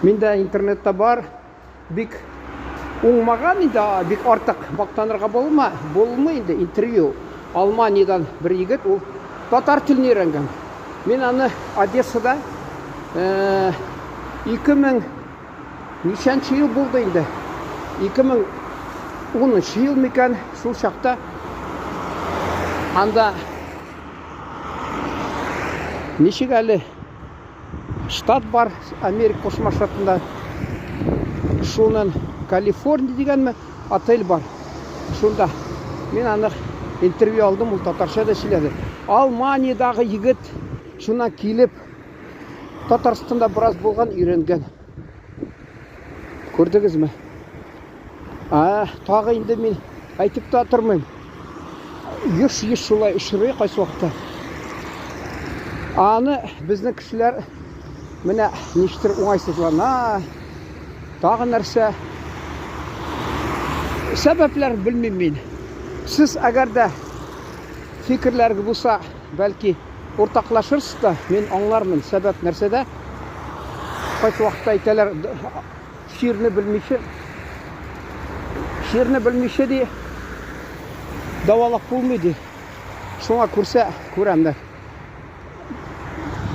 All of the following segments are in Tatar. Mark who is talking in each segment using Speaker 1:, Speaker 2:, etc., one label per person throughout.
Speaker 1: Миндә интернетта бар, бик уңмаган инде, бик артык мактанырга булма, булмый инде интервью. Алманиядән бер егет, ул татар телен өйрәнгән. Мин аны Одессада 2000 ничәнче ел булды инде? 2010 ел микән? Шул чакта анда ничек әле штат бар Америка Кушма Штатында. Шунын Калифорния дигәнме отель бар. Шунда мин аны интервью алдым, ул татарча да сөйләде. Алманиядагы егет шуннан килеп Татарстанда бераз булган, өйрәнгән. Күрдегезме? А, тагы инде мин әйтеп тә тормыйм. Еш-еш шулай очрый кайсы вакытта. Аны безнең кешеләр менә ничектер уңайсызлана. Тагы нәрсә? Сәбәпләр белмим мин. Сез әгәр дә фикерләрегез булса, бәлки уртаклашырсыз да, мин аңлармын сәбәп нәрсәдә. Кайсы вакытта әйтәләр, чирне белмичә, чирне белмичә ди, дәвалап булмый ди. Шуңа күрсә, күрәм дә.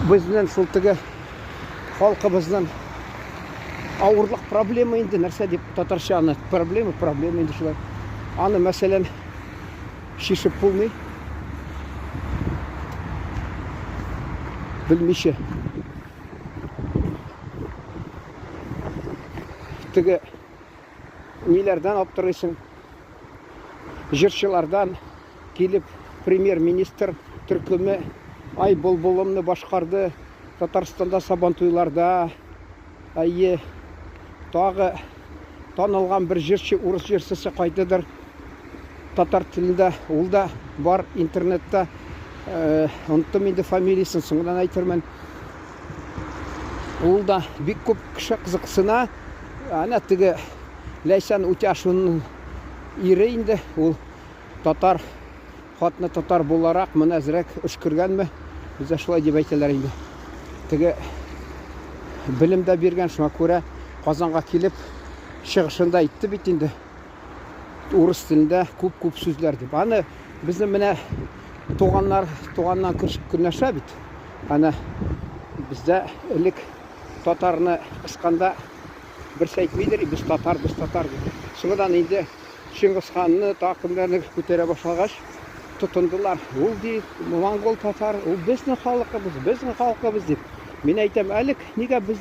Speaker 1: Безнең шул теге халкыбызның авырлык проблема инде, нәрсә дип татарча аны проблема, проблема инде шулай. Аны, мәсәлән, чишеп булмый. Белмичә. Теге ниләрдән аптырыйсың? Җырчылардан килеп премьер-министр төркеме Ай былбылымны башкарды Татарстанда Сабантуйларда. Әйе, тагы танылган бер җырчы, урыс җырчысы кайдыдыр татар телендә, ул да бар интернетта. Оныттым инде фамилиясен, соңыннан әйтермен. Ул да бик күп кеше кызыксына. Әнә теге Ләйсән Утяшевның ире инде, ул татар, хатны татар буларак моны әзрәк өшкергәнме? Бездә шулай дип әйтәләр инде. Теге белем дә биргән, шуңа күрә Казанга килеп чыгышын да әйтте бит инде. Урыс телендә күп-күп сүзләр дип. Аны безнең менә туганнар туганнан көнләшә бит. Аны бездә элек татарны кысканда берсе әйтмидер, без татар, без татар дип. Соңыннан инде Чыңгыз ханны, тагы кемнәрне күтәрә башлагач, тотындылар. Ул ди, монгол татар, ул безнең халкыбыз, безнең халкыбыз дип. Мин әйтәм, әлек нигә без